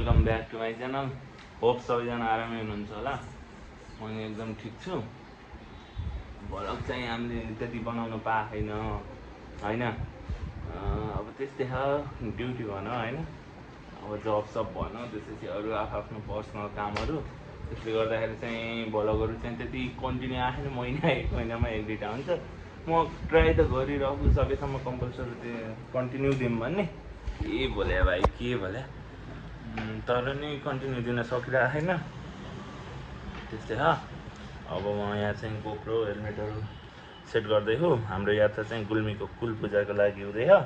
Welcome back to my channel. Hope सबैजना आरामै हुनुहुन्छ होला। म एकदम ठिक छु। भ्लग चाहिँ हामीले त्यति बनाउनु पाएन होइन। अब त्यस्तै हो, ड्युटी भनौँ होइन, अब जब सब भनौँ, त्यसपछि अरू आफ्नो पर्सनल कामहरू, त्यसले गर्दाखेरि चाहिँ भ्लगहरू चाहिँ त्यति कन्टिन्यू आएन। महिना एक महिनामा एक दुईवटा हुन्छ। म ट्राई त गरिरहेको सकेसम्म कम्पलसरी त्यो कन्टिन्यू दिउँ भन्ने। के भोल्या भाइ के भोल्या, तर नि कन्टिन्यू दिन सकिरहेको छैन। त्यस्तै हो। अब म यहाँ चाहिँ गोप्रो हेलमेटहरू सेट गर्दै हो। हाम्रो यात्रा चाहिँ गुल्मीको कुल पूजाको लागि हुँदै हो।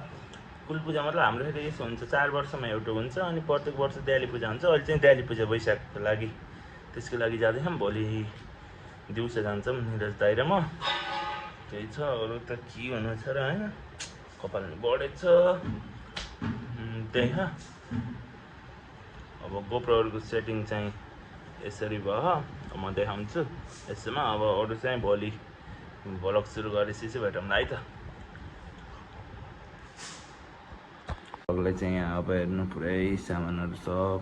कुल पूजा मतलब हाम्रो फेरि यसो हुन्छ, 4 वर्षमा एउटा हुन्छ, अनि प्रत्येक वर्ष दिवाली पूजा हुन्छ। अहिले चाहिँ दिवाली पूजा वैशाखको लागि, त्यसको लागि जाँदैछौँ। भोलि दिउँसो जान्छौँ निरज दाइ र म। त्यही छ, अरू त के हुनु छ र होइन, कपाल बढेछ त्यही हो। अब गोप्रोहरूको सेटिङ चाहिँ यसरी भयो, म देखाउँछु यसोमा। अब अरू चाहिँ भोलि भ्लग सुरु गरेपछि चाहिँ भेटौँला है त। भ्लगलाई चाहिँ यहाँ अब हेर्नु, पुरै सामानहरू सब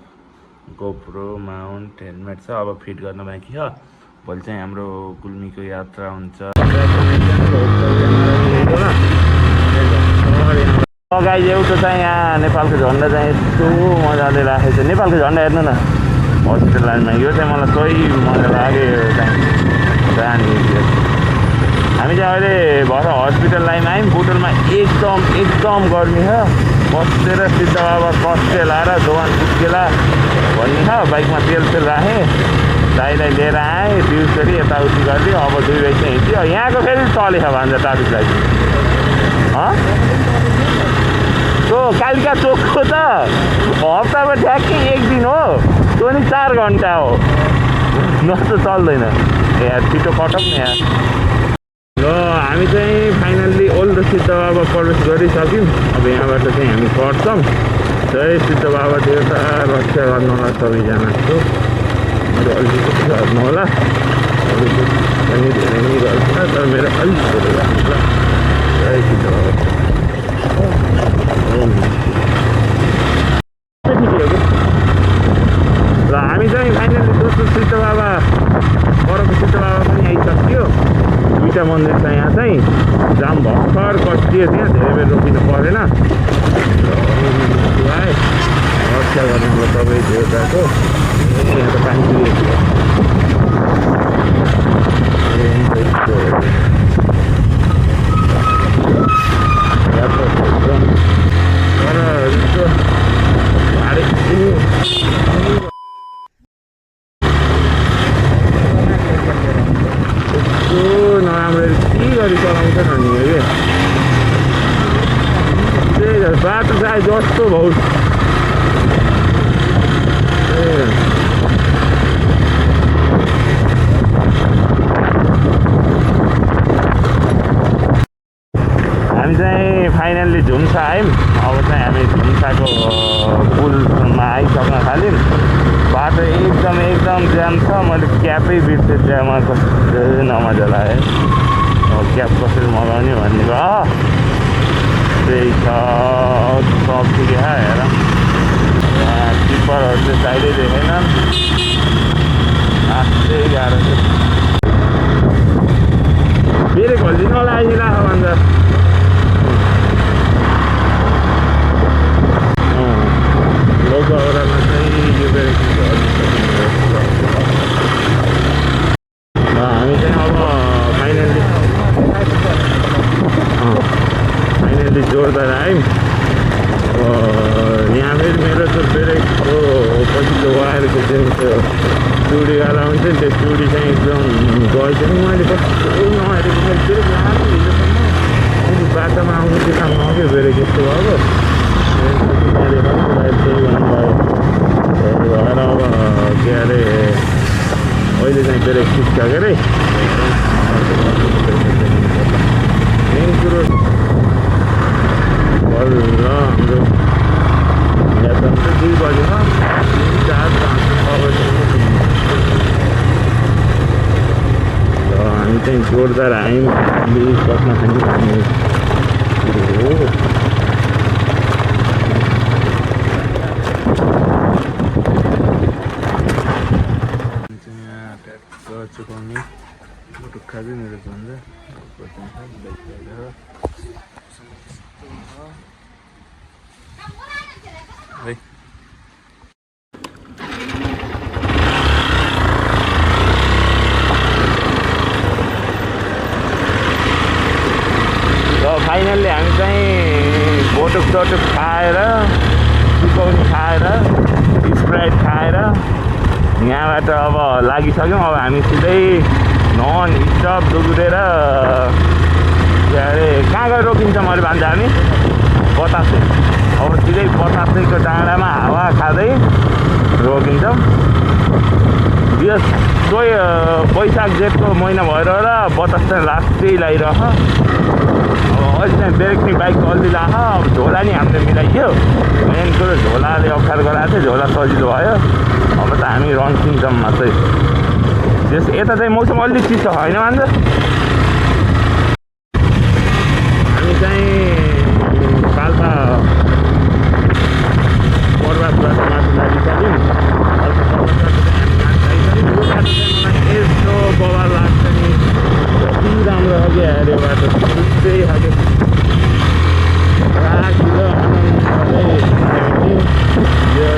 गोप्रो माउन्ट हेलमेट छ। अब फिट गर्न बाँकी छ। भोलि चाहिँ हाम्रो गुल्मीको यात्रा हुन्छ। गाइज एउटा चाहिँ यहाँ नेपालको झन्डा चाहिँ यस्तो मजाले राखेको छ। नेपालको झन्डा हेर्नु न हस्पिटल लाइनमा। यो चाहिँ मलाई सही मजा लाग्यो। यो चाहिँ जाने हामी चाहिँ अहिले भएर हस्पिटल लाइनमा आयौँ। बोतलमा एकदम गर्मी छ। बसेर सिद्ध बाबा कस्टे लाएर दोकान पुस्केला भन्ने छ। बाइकमा तेल राखेँ, दाइलाई लिएर आएँ, दिउँसरी यताउति गरिदियो। अब 2 बजी चाहिँ हिँड्यो। यहाँको फेरि चलेछ भन्छ ट्राफिक लाइट। त्यो कालिका चोकको त हप्तामा ठ्याक्कै 1 दिन हो, त्यो नि 4 घन्टा हो, नस्तो चल्दैन यहाँ। छिटो कटौँ न यहाँ। र हामी चाहिँ फाइनल्ली ओल्ड सिद्ध बाबा प्रवेश गरिसक्यौँ। अब यहाँबाट चाहिँ हामी कट्छौँ। जय सिद्ध बाबा देवता रक्षा गर्नु होला सबैजनाको। मेरो अलिकति गर्नु होला, अरू पनि धेरै नै गर्छ, तर मेरो अलिक धेरै गर्नु होला। जय सिद्ध बाबा। र हामी चाहिँ फाइनली दोस्रो सिद्ध बाबा, परको सिद्ध बाबा पनि आइसक्यो। 2टा मन्दिर छ यहाँ चाहिँ। जाम भर्खर कटियो, त्यहाँ धेरै बेर रोकिनु परेन। रक्षा गर्नु सबै देवताको। यहाँ त पानी पुगेको नराम्रो के गरी चलाउँछ न नि के। त्यही त बाटो चाहिँ जस्तो भाउ। हामी चाहिँ फाइनल्ली झुम्सा आयौँ। अब चाहिँ हामी झुम्साको पुलमा आइसक्न थाल्यौँ। बाटो एकदम जाम छ। मैले क्यापै बिर्सेँ, जाममा कस्तो नमजा लाग्यो। अब क्याप कसरी मगाउने भन्ने भयो। त्यही छ, सब ठिकै छ। हेर टिप्परहरू चाहिँ साइडै देखेन, आस्तै गाह्रो छ। फेरि खोलिदिनु होला आइदिरहेको भन्छ। लोकौरामा चाहिँ यो हामी चाहिँ अब फाइनल्ली जोरदार आयौँ। यहाँ फेरि मेरो त ब्रेकको पछिल्लो वायरको जुन त्यो चुडीवाला हुन्छ नि, त्यो चुडी चाहिँ एकदम गएछ नि। मैले कस्तो नहेरेको, मैले ब्रेक लगाएको हिजोसम्म। अहिले बाटोमा आउनु त्यो काम नआउँथ्यो, ब्रेक यस्तो भएको। त्यही भन्नुभयो। त्यही भएर अब के अरे अहिले चाहिँ ब्रेक ठिक छ के अरे। मेन कुरो बल्ल हाम्रो यात्रा चाहिँ 2 बजीमा 4 र हामी चाहिँ जोरदार आयौँ। बस्न खाने चुकाउने टुक्का चाहिँ मेरो भन्दा है फाइनल्ली हामी चाहिँ बोटुक खाएर चिकौनी खाएर स्प्राइट खाएर यहाँबाट अब लागिसक्यौँ। अब हामी सिधै नन स्टप दुगुरेर के अरे कहाँ गएर रोकिन्छ मैले भन्छ हामी बतासे। अब सिधै बतासेको डाँडामा हावा खाँदै रोकिन्छौँ। यो सोही वैशाख जेठको महिना भएर र बतासे लास्टै लगाइरह। अब अहिले चाहिँ ब्रेक नि बाइकको अलि लाख। अब झोला नि हामीले मिलाइयो। मेन कुरो झोलाले अप्ठ्यारो गराएको थियो, झोला सजिलो भयो। अब त हामी रन्किन्छौँ मात्रै। त्यस यता चाहिँ मौसम अलि चिसो होइन भन्छ। हामी चाहिँ पाल्पा पर्वतबाट माथि लागिसक्यौँ। यस्तो बवाल लाग्छ नि, कति राम्रो हो क्या अरे बाटो छुट्टै खाले राखिलो आनन्दले यो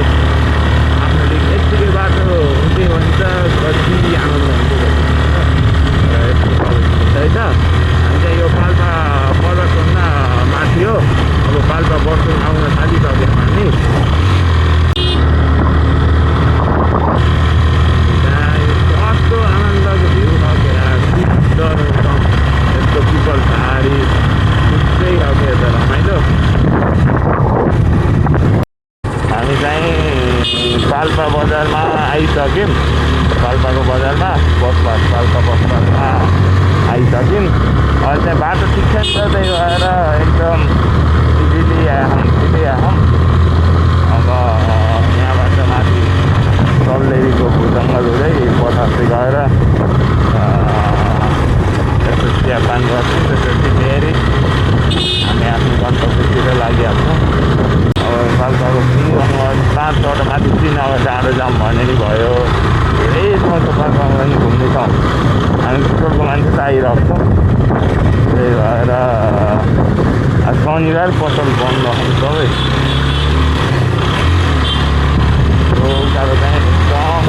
आफ्नो यत्तिकै बाटो हुन्थ्यो भने त कति आनन्द हुन्थ्यो रहेछ। हामी चाहिँ यो पाल्पा पर्वतभन्दा माथि हो। अब पाल्पा बस्नु आउन थालिसक्यो हामी। कस्तो आनन्दको भ्यू खालको यस्तो पिपल झारी छुट्टै खालको यता रमाइलो। हामी चाहिँ पाल्पा बजारमा आइसक्यौँ। पाल्पाको बजारमा पाल्पा बजारमा आइसक्यौँ। अहिले चाहिँ बाटो ठिक छैन त, त्यही भएर एकदम इजिली छिटै आयौँ। अब यहाँबाट माथि सल्लेरीको भुजङ्गल हुँदै बतासे गएर यसो चियापान गर्छौँ। त्यसपछि फेरि हामी आफ्नो गन्तव्यतिर लागिहाल्छौँ। अब पाल्पाको 5 माथि 3 अब जाँडो जाम भन्ने नि भयो। धेरै ठाउँ त पाल्पामा पनि घुम्ने छौँ। हामी टोटलको मान्छे त आइरहेको छौँ। त्यही भएर शनिबार पसल बन्द हुन्छ सबै। उकालो चाहिँ एकदम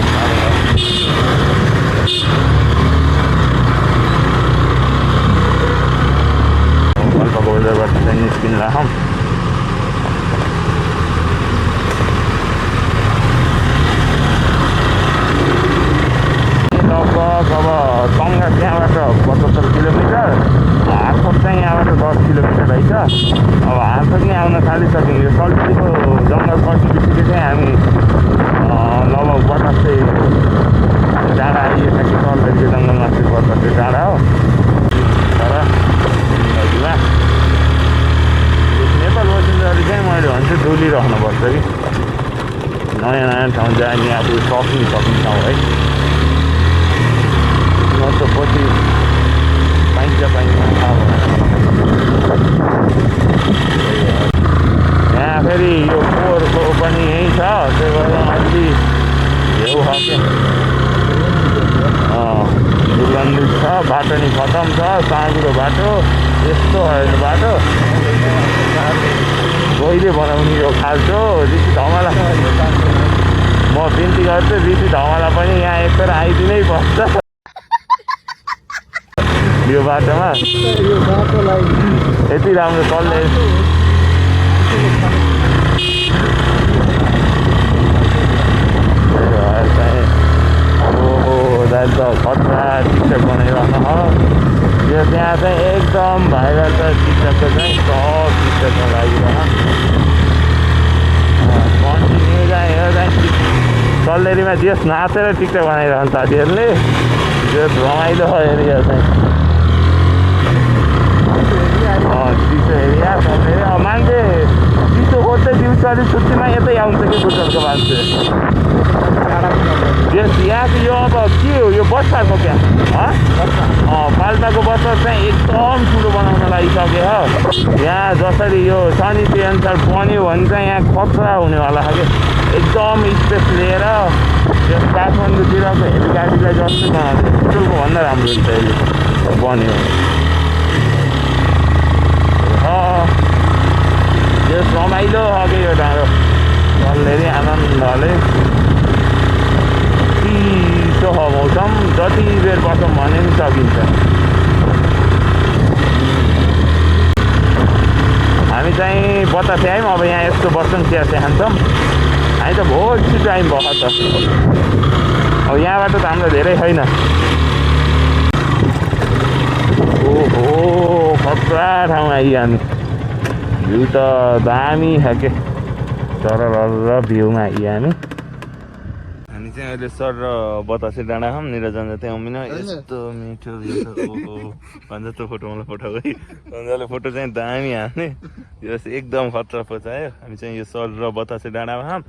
पाल्पाको बजारबाट चाहिँ निस्किँदा छौँ। लगभग अब टङ्गा त्यहाँबाट 75 किलोमिटर, हार्फोट चाहिँ यहाँबाट 10 किलोमिटर रहेछ। अब हार्फोट नै आउन थालिसक्यौँ। यो सल्टीको जङ्गल कति बित्तिकै चाहिँ हामी लगभग बतासे डाँडा आइसक्यो। सल्टीको जङ्गलमा चाहिँ बतासे डाँडा हो। तर जिन्दगीमा नेपाल बसिन्दाखेरि चाहिँ मैले भन्छु डुलिराख्नुपर्छ कि नयाँ नयाँ ठाउँ जाने आफू सक्ने ठाउँ है। न त पछि पाइन्छ थाहा यहाँ फेरि यो पोहोरको पनि यहीँ छ। त्यही भएर अलि हेउ खालको दुर्गन्धित छ। बाटो नि खतम छ, साँघुरो बाटो। यस्तो होइन बाटो कहिले बनाउने यो खाल्चो। ऋषि धमाला म बिन्ती गर्छु, ऋषि धमाला पनि यहाँ एकखेर आइदिनै पर्छ यो बाटोमा। यति राम्रो चल्दै दाइ त खतरा टिकटक बनाइरहनु हो। यो त्यहाँ चाहिँ एकदम भाइरल छ टिकटकको चाहिँ। सब टिकटकमा लागिरहन कन्टिन्यू चाहिँ यो चाहिँ सल्लेरीमा जेस नाचेर टिकटक बनाइरहन्छ साथीहरूले। जेस रमाइलो हो एरिया चाहिँ चिसो एरिया सल्लेरी। अब मान्छे चिसो खोज्दै दिउँसो छुट्टीमा यतै आउँछ कि बुटलको मान्छे। यहाँको यो अब के हो यो बस्साको क्या पाल्पाको बस्सा चाहिँ एकदम ठुलो बनाउन लागिसक्यो हो। यहाँ जसरी यो समिति अनुसार बन्यो भने चाहिँ यहाँ खतरा हुनेवाला छ क्या। एकदम स्पेस लिएर त्यो काठमाडौँतिरको हेलिगाडीलाई जस्तो होटलको भन्दा राम्रो हुन्छ अहिले बन्यो यस रमाइलो अघि यो डाँडो डल्लेरी आनन्दले चिसो मौसम जति बेर बसौँ भने पनि सकिन्छ हामी चाहिँ बतासे आयौँ अब यहाँ यस्तो बस्छौँ चिया खान्छौँ हामी त बहुत छिटो आयौँ भर्खर त अब यहाँबाट त हाम्रो धेरै छैन ओहो खतरा ठाउँ आइयो हामी भ्यू त दामी खाके तर भ्यूमा आइयो हामी चाहिँ अहिले सर र बतासे डाँडा छौँ निरजन त्यहाँ उमिन यस्तो मिठो भ्यू छ ओहो भन्छ त्यो फोटो मलाई पठाऊ है सन्जाले फोटो चाहिँ दामी हान्ने यो एकदम खतरा पचायो हामी चाहिँ यो सर र बतासे डाँडामा छौँ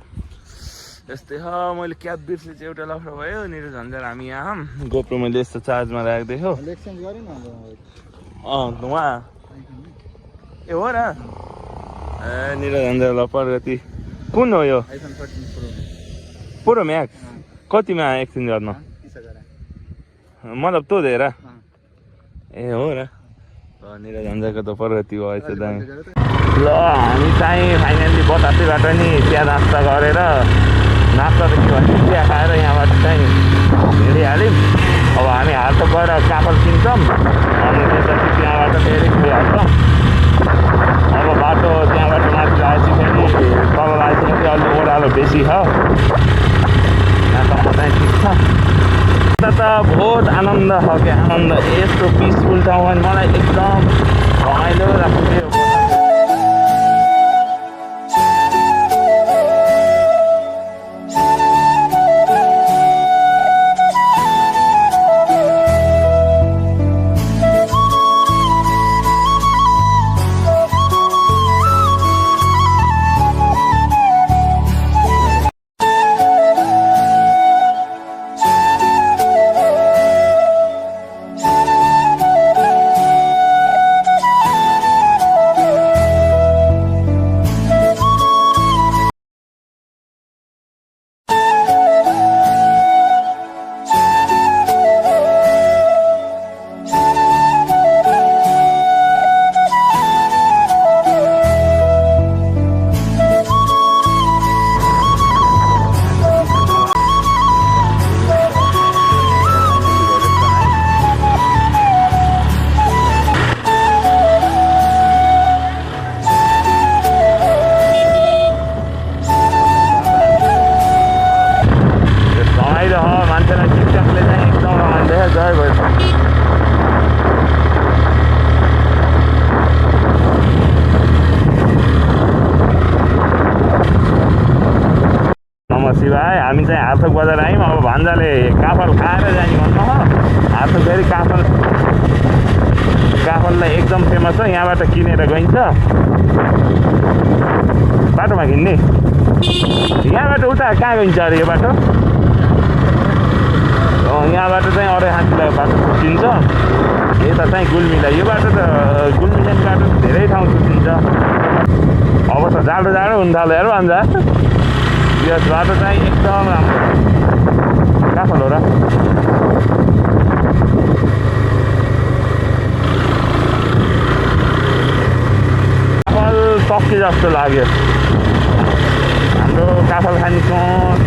यस्तै मैले क्याब बिर्से चाहिँ एउटा लफडा भयो निरजन हामी यहाँ गोप्रो मैले यस्तो चार्जमा राख्दैछु उहाँ ए हो र ए निरजन प्रगति कुन हो यो पुरो म्याक्स कतिमा एक्सचेन्ज गर्न मतलब तँ दिएर ए हो र निरजनको त प्रगति भएछ दामी ल हामी चाहिँ फाइनल्ली बतासेबाट नि चिया नास्ता गरेर नास्ता त के भन्छ चिया खाएर यहाँबाट चाहिँ हिँडिहाल्यौँ अब हामी हात गएर काफल किन्छौँ अनि त्यसपछि त्यहाँबाट फेरि गइहाल्छौँ अब बाटो त्यहाँबाट माथि लागेपछि फेरि तल लागेपछि अलि ओह्रालो बेसी छ यहाँसम्म चाहिँ ठिक छ त बहुत आनन्द छ क्या आनन्द यस्तो पिसफुल ठाउँ भने मलाई एकदम रमाइलो लाग्छ शिवाय हामी चाहिँ हार्थोक बजार आयौँ अब भान्जाले काफल खाएर जाने भन्नु हो हार्थोक फेरि काफललाई एकदम फेमस छ यहाँबाट किनेर गइन्छ बाटोमा किन्ने यहाँबाट उता कहाँ गइन्छ अरे यो बाटो यहाँबाट चाहिँ अरे हान्तीलाई बाटो छुट्टिन्छ यता चाहिँ गुल्मीलाई यो बाटो त गुल्मी जाने बाटो धेरै ठाउँ छुट्टिन्छ अब त जाडो जाडो हुन थाल्यो हेर भान्जा यस बाटो चाहिँ एकदम राम्रो काफल हो र काफल सक्के जस्तो लाग्यो हाम्रो काफल खाने सोच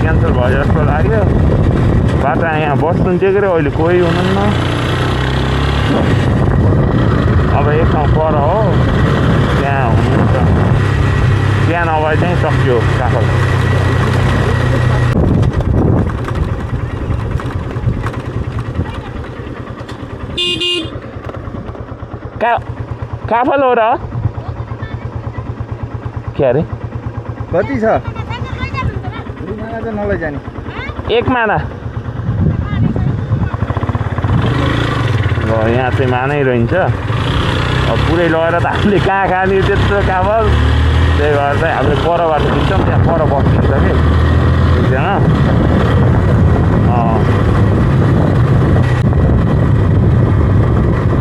क्यान्सल भयो जस्तो लाग्यो बाटो यहाँ बस्नु चाहिँ के अरे अहिले कोही हुनुहुन्न अब एक ठाउँ पर हो त्यहाँ हुनुहुन्छ त्यहाँ नभए चाहिँ सक्यो काफल काफल हो र के अरे कति छ नलैजाने एक माना ल यहाँ चाहिँ मानै रहन्छ अब पुरै लगेर त हामीले कहाँ खाने त्यत्रो काफल त्यही भएर चाहिँ हामीले परबाट किन्छौँ त्यहाँ पर बस्किन्छ कि एकजना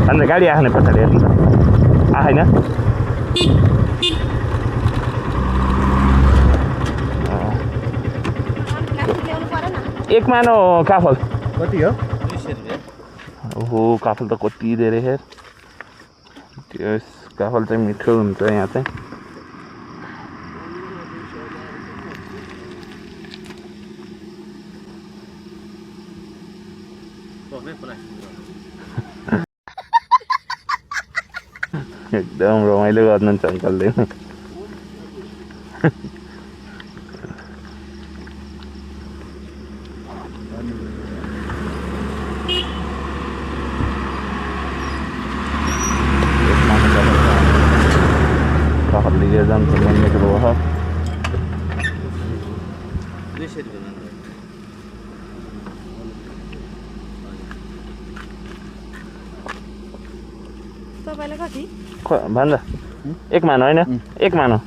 अन्त गाडी आएन पछाडि हेर्नु आएन एक मानो काफल कति हो? ओहो काफल त कति धेरै हेर त्यस काफल चाहिँ मिठो हुन्छ यहाँ चाहिँ एकदम रमाइलो गर्नुहुन्छ अङ्कलले काफल लिएर जान्छ मन्नेको भयो तपाईँलाई कति भन्दा एक मानो होइन एक मानो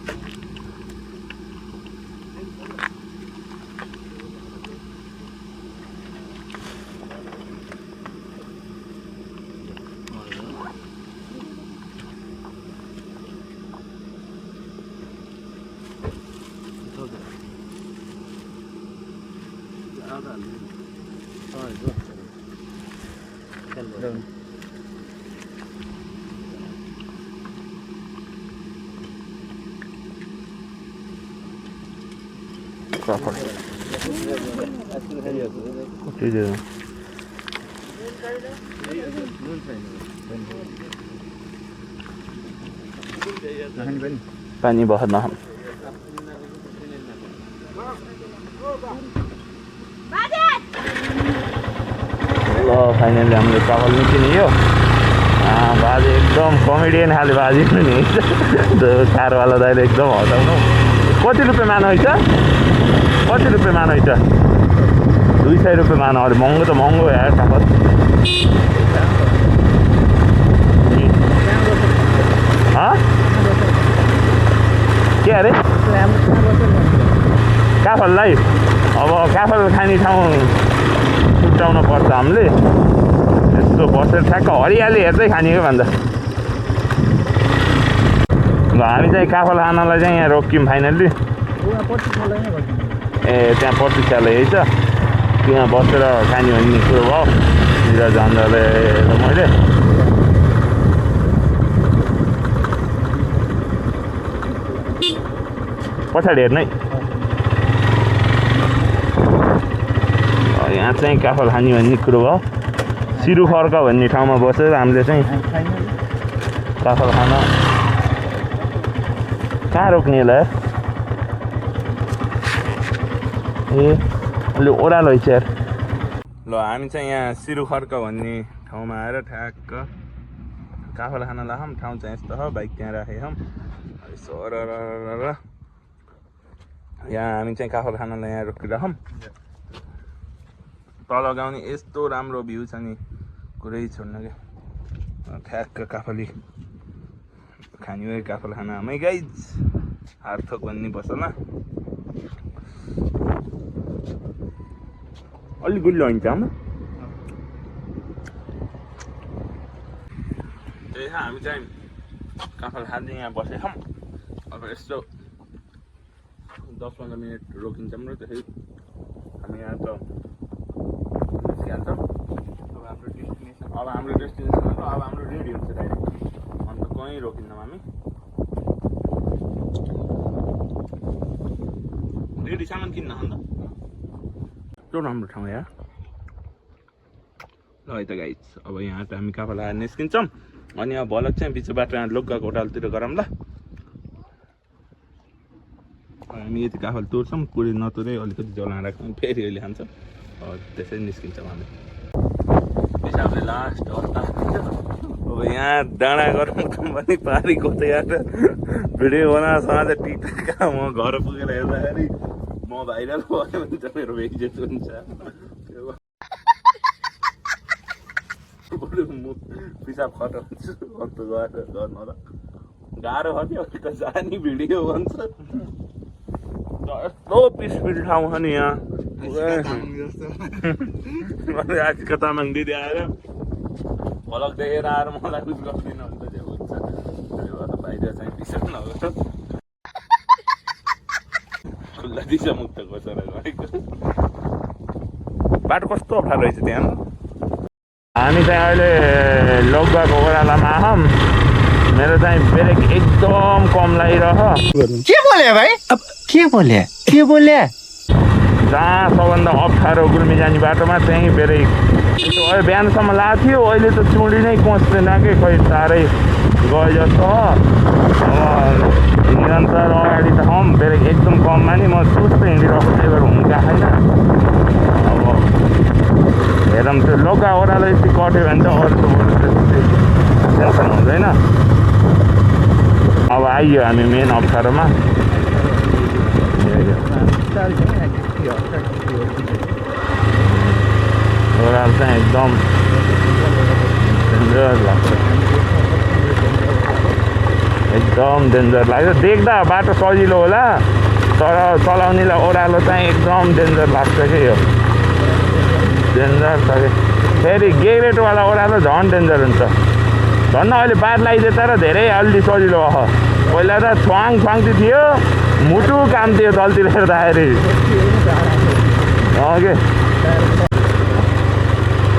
पानी बहुत नहम ल फाइनली हामीले चावल निस्किने यो बाजे एकदम कमेडियन खाले बाजे पनि कारवाला दाइले एकदम हटाउनु कति रुपियाँ मानो है कति रुपियाँ मानो है 200 रुपियाँ मानो अरे महँगो त महँगो यार काफल के अरे काफललाई अब काफल खाने ठाउँ छुट्याउनु पर्छ हामीले यस्तो बसेर ठ्याक्क हरियाली हेर्दै खाने हो भन्दा ल हामी चाहिँ काफल खानलाई चाहिँ यहाँ रोक्यौँ फाइनल्ली ए त्यहाँ प्रतीक्षालय है छ त्यहाँ बसेर खाने भन्ने कुरो भयो निरज अन्जले र मैले पछाडि हेर्नै यहाँ चाहिँ काफल खाने भन्ने कुरो भयो सिरु खर्क भन्ने ठाउँमा बसेर हामीले चाहिँ काफल खान कहाँ रोक्ने ल ए अलि ओह्रालो है यार ल हामी चाहिँ यहाँ सिरु खर्क भन्ने ठाउँमा आएर ठ्याक्क काफल खान लाखौँ ठाउँ चाहिँ यस्तो हो बाइक त्यहाँ राखेँ सर यहाँ हामी चाहिँ काफल खानालाई यहाँ रोकिराखौँ तल गाउने यस्तो राम्रो भ्यू छ नि कुरै छोड्न क्या ठ्याक्क काफली खाने हो काफल खानामै गाइज हारथोक भन्ने पसलमा अलि गुलियो हुन्छ हाम्रो त्यही हामी चाहिँ काफल खाँदै यहाँ बसेछौँ अब यस्तो 10-15 मिनट रोकिन्छौँ र त्यसै हामी यहाँ त निस्किहाल्छौँ अब हाम्रो डेस्टिनेसन अब हाम्रो रेडी हुन्छ डाइरेक्ट अन्त कहीँ रोकिन्नौँ हामी रेडी सामान किन्न अन्त यस्तो राम्रो ठाउँ यहाँ ल है त गाइज अब यहाँ त हामी काफल आएर निस्किन्छौँ अनि अब भलक चाहिँ पछि बाटो यहाँ लोकगाउँको होटलतिर गरौँ ल हामी यति काफल तुर्छौँ पुरै नतुरै अलिकति जलाएर राख्छौँ फेरि अहिले खान्छौँ त्यसरी निस्किन्छौँ हामी हिसाबले लास्ट अवस्था अब यहाँ डाँडा गरौँ भने पारीको त यहाँ भिडियो बनासँग टिपेका म घर पुगेर हेर्दाखेरि म भाइरल भयो भने चाहिँ मेरो बेइज्जत हुन्छ पिसाब खटाउँछु अन्त गएर गर्नु र गाह्रो भयो त जाने भिडियो भन्छ यस्तो पिसपिल ठाउँ छ नि यहाँ आजको तामाङ दिदी आएर भलक देखेर आएर मलाई कुछ गर्दिनँ भने त हुन्छ त्यही भएर बाहिर चाहिँ पिसाब नगर खुल्ला दिशा मुक्त बसेर गएको बाटो कस्तो अप्ठ्यारो रहेछ त्यहाँ हामी चाहिँ अहिले लोकगाको ओह्रालोमा आयौँ मेरो चाहिँ ब्रेक एकदम कम लागिरह के बोले भाइ अब के बोले जहाँ सबभन्दा अप्ठ्यारो गुल्मी जाने बाटोमा चाहिँ ब्रेक अहिले बिहानसम्म लाएको थियो अहिले त चुडी नै कोच्दैन कि खै साह्रै गयो जस्तो हो अब निरन्तर अगाडि त हम ब्रेक एकदम कममा नि म सुस्त हिँडिरहेको त्यही भएर हुँका छैन अब हेरौँ त्यो लोका ओह्रालो यति कट्यो भने त अरू त टेन्सन हुँदैन अब आइयो हामी मेन अप्ठ्यारोमा ओह्रालो चाहिँ एकदम डेन्जर लाग्छ एकदम डेन्जर लाग्छ देख्दा बाटो सजिलो होला तर चलाउनेलाई ओह्रालो चाहिँ एकदम डेन्जर लाग्छ कि यो डेन्जर छ कि फेरि गेरेटवाला ओह्रालो झन् डेन्जर हुन्छ झन् अहिले बार लगाइदिए तर धेरै अलि सजिलो भयो पहिला त छुवाङ छुवाङती थियो मुटु काम थियो तलतिर हेर्दाखेरि के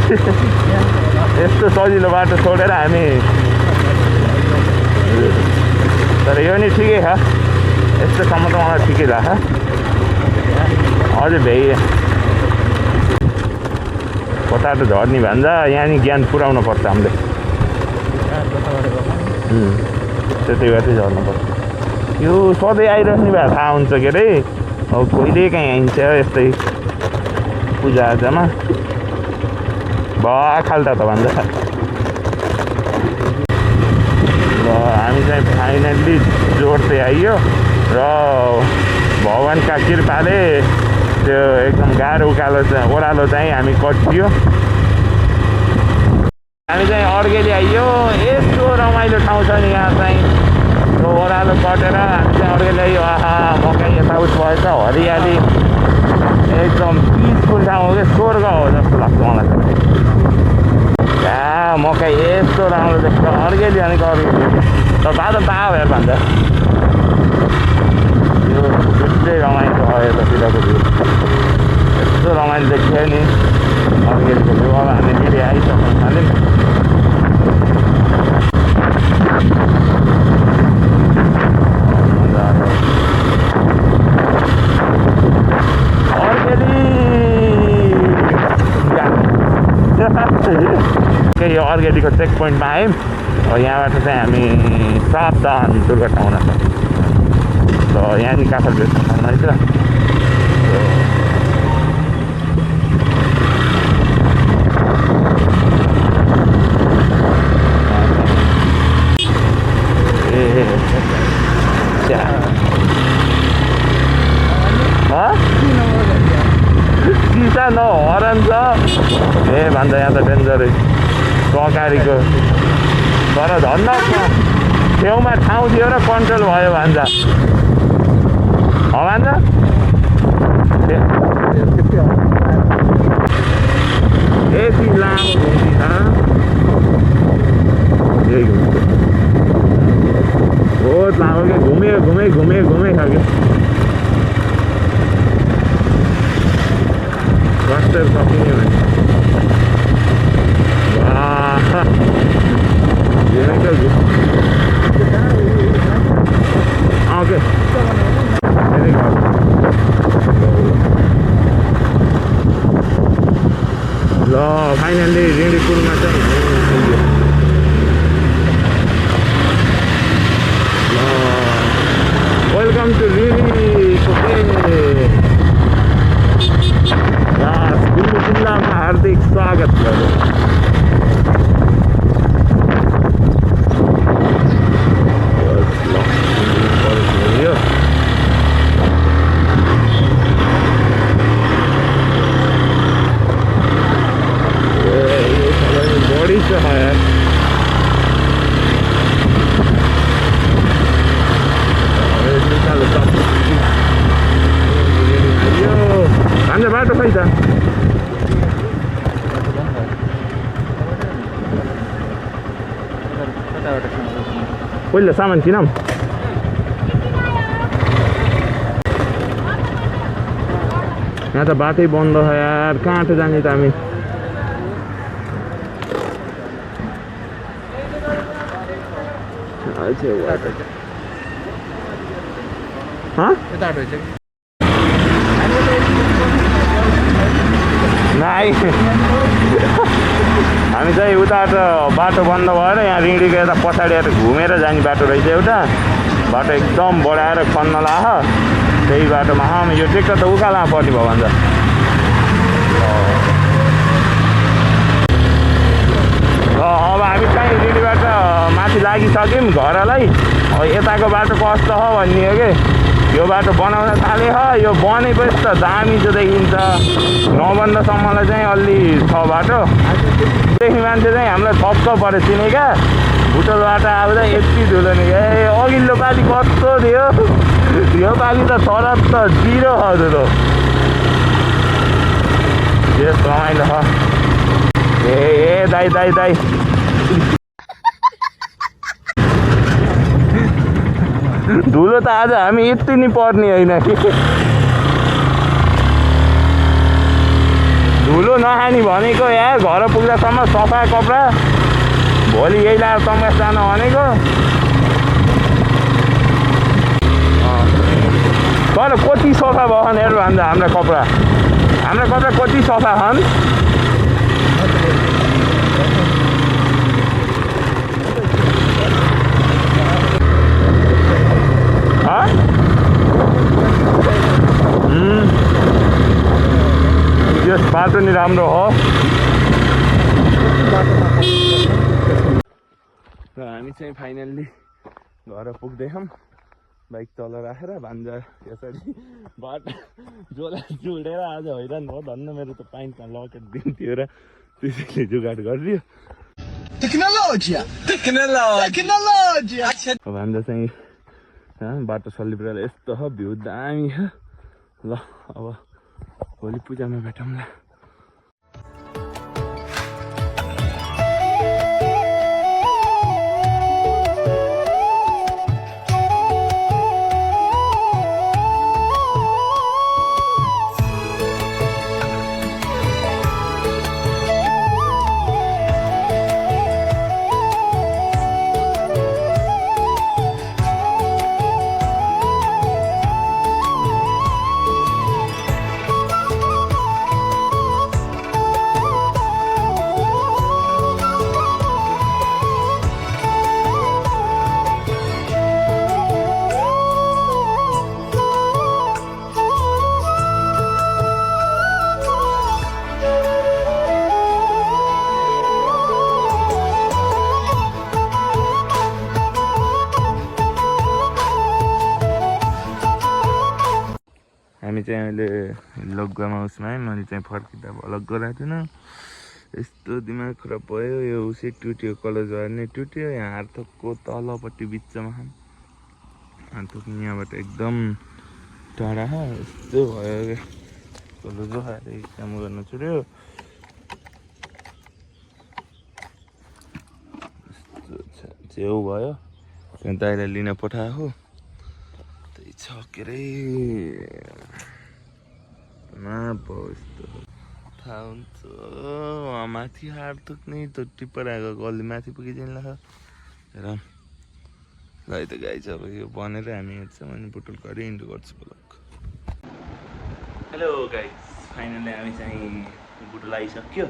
यस्तो सजिलो बाटो छोडेर हामी तर यो नि ठिकै छ यस्तोसम्म त मलाई ठिकै लाग्छ अझै भ्याइ कता त झर्ने भन्छ यहाँ नि ज्ञान पुऱ्याउनु पर्छ हामीले त्यति भएर चाहिँ झर्नुपर्छ यो सधैँ आइरहने भए थाहा हुन्छ के अरे अब कहिले काहीँ आइन्छ यस्तै पूजाआजामा खाल्टा त भन्छ र हामी चाहिँ फाइनल्ली जोड्दै आइयो र भगवान्का कृपाले त्यो एकदम गाह्रो उकालो चाहिँ ओह्रालो चाहिँ हामी कटियो हामी चाहिँ अर्गेली आइयो यस्तो रमाइलो ठाउँ छ नि यहाँ चाहिँ त्यो ओह्रालो कटेर हामी चाहिँ अर्गेली आइयो आहा मकै यताउति भएछ हरियाली एकदम पिसफुल ठाउँ हो क्या स्वर्ग हो जस्तो लाग्छ मलाई कहाँ मकै यस्तो राम्रो देख्छ अर्गेली भनेको अर्गेली तर बाटो पायो हेर भन्दा यो छुट्टै रमाइलो भयो यतातिरको भ्यू यस्तो रमाइलो देखियो नि अर्गेलीको भ्यू अब हामी फेरि आइसक्नु थाल्यौँ यो अर्गेलीको चेक पोइन्टमा आयौँ यहाँबाट चाहिँ हामी सावधान दुर्घटना हुन सक्छ त यहाँ नि काठा भेट्नु रहेछ सिसा नहरन छ भन्छ यहाँ त डेन्जरै सहकारीको तर धन्न छेउमा ठाउँ थियो र कन्ट्रोल भयो भन्छ भन्छ यति लामो घुम्ती छ यही घुम्छ बहुत लामो क्या घुमे छ कि क्लस्टर सकिने भने ओके ल फाइनल्ली रिडीपुलमा चाहिँ वेलकम टु रिडीको गुल्मी जिल्लामा हार्दिक स्वागत गरौँ बड़ी से है हाम्रो बाटो खै त पहिला सामान किनौँ यहाँ त बाटै बन्द छ यार, कहाँ त जाने त हामी? हामी चाहिँ उता बाटो बन्द भएर यहाँ रिङडीको यता पछाडि घुमेर जाने बाटो रहेछ एउटा बाटो एकदम बढाएर खन्न लाह त्यही बाटोमा यो ट्रेक्टर त उकालोमा पर्ने भयो भन्छ। अब हामी चाहिँ रिङडीबाट माथि लागिसक्यौँ घरलाई। अब यताको बाटो कस्तो हो भन्ने हो कि यो बाटो बनाउन थाले यो बनेपछि त दामी चाहिँ देखिन्छ। नबन्दासम्मलाई चाहिँ अलि छ बाटो देखि मान्छे चाहिँ हामीलाई थप्क पऱ्यो चिनेका भुटोलबाट आउँदा यति धुलो नि अघिल्लो पालि कस्तो थियो यो पालि त सरत त 0 हजुर यस रमाइलो छ। ए दाइ दाइ दाइ धुलो त आज हामी यति नि पर्ने होइन कि धुलो नखाने भनेको यार घर पुग्दासम्म सफा कपडा भोलि यही लाएर तम्बास जान भनेको। तर कति सफा भयो हेर भन्दा हाम्रा कपडा कति सफा छन्। यस बाटो नि राम्रो हो। र हामी चाहिँ फाइनल्ली घर पुग्दैछौँ बाइक तल राखेर भान्जा यसरी बाटो जोला जोडेर आज हैरान भयो धन्न मेरो त पाइन्टमा लकेट दिन्थ्यो र त्यसैले जुगाड गरिदियो। भान्जा चाहिँ बाटो सलिब्रेल यस्तो हो भ्यू दामी छ। ल अब भोलि पूजामा भेटौँला। हामी चाहिँ अहिले लगुवामा उसमा मैले चाहिँ फर्किँदा भलक गराएको थिइनँ। यस्तो दिमाग खराब भयो यो उसै टुट्यो कलेज वायर नै टुट्यो। यहाँ हार्थोकको तलपट्टि बिचमा हार्थोक यहाँबाट एकदम टाढा यस्तो भयो क्या कलेज वायर काम गर्न छोड्यो। यस्तो छेउ भयो त्यहाँ दाइलाई लिन पठाएको त्यही छ के अरे यस्तो थाहा हुन्छ माथि हार्थोक नै त टिप्पर आएको गल्ली माथि पुगिदिनु लाग्छ र गाई त गाई छ। अब यो बनेर हामी हेर्छौँ अनि बुटुल गरी इन्डो गर्छु ब्लग। हेलो गाइस फाइनली हामी चाहिँ बुटुल आइसक्यो।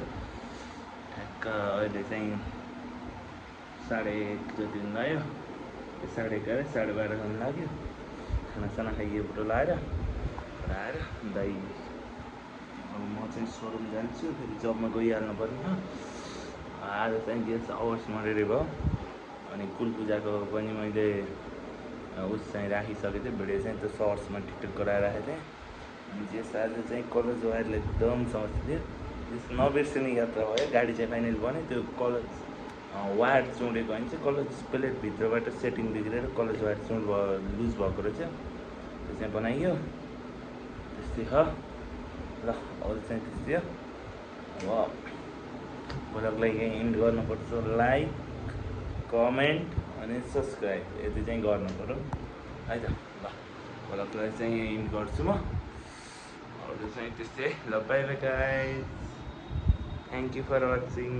ठ्याक्क अहिले चाहिँ 1:30 जति लाग्यो 11:30 12:30 लाग्यो। खानासाना खाइयो बुटुल आएर दाइ अब म चाहिँ सोरुम जान्छु फेरि जबमा गइहाल्नु पर्ने। आज चाहिँ गेस्ट आवर्स मरेरै भयो अनि कुल पूजाको पनि मैले उस चाहिँ राखिसकेको थिएँ भिडियो चाहिँ त्यो सर्ट्समा टिकटक गराइराखेको थिएँ। अनि जेस आज चाहिँ कलेज वायरले एकदम समस्या थियो त्यस नबिर्सिने यात्रा भयो। गाडी चाहिँ फाइनल बन्यो त्यो कलेज वायर चुँडेको होइन चाहिँ कलेज प्लेटभित्रबाट सेटिङ बिग्रेर कलेज वायर चुँड भयो लुज भएको रहेछ त्यो चाहिँ बनाइयो त्यस्तै छ। ल अरू चाहिँ त्यस्तै हो। अब भ्लगलाई यहीँ इन्ड गर्नुपर्छ। लाइक कमेन्ट अनि सब्सक्राइब यति चाहिँ गर्नु पऱ्यो है त। ल भ्लगलाई चाहिँ यहीँ इन्ड गर्छु म। अरू अरू चाहिँ त्यस्तै ल bye bye guys thank you for watching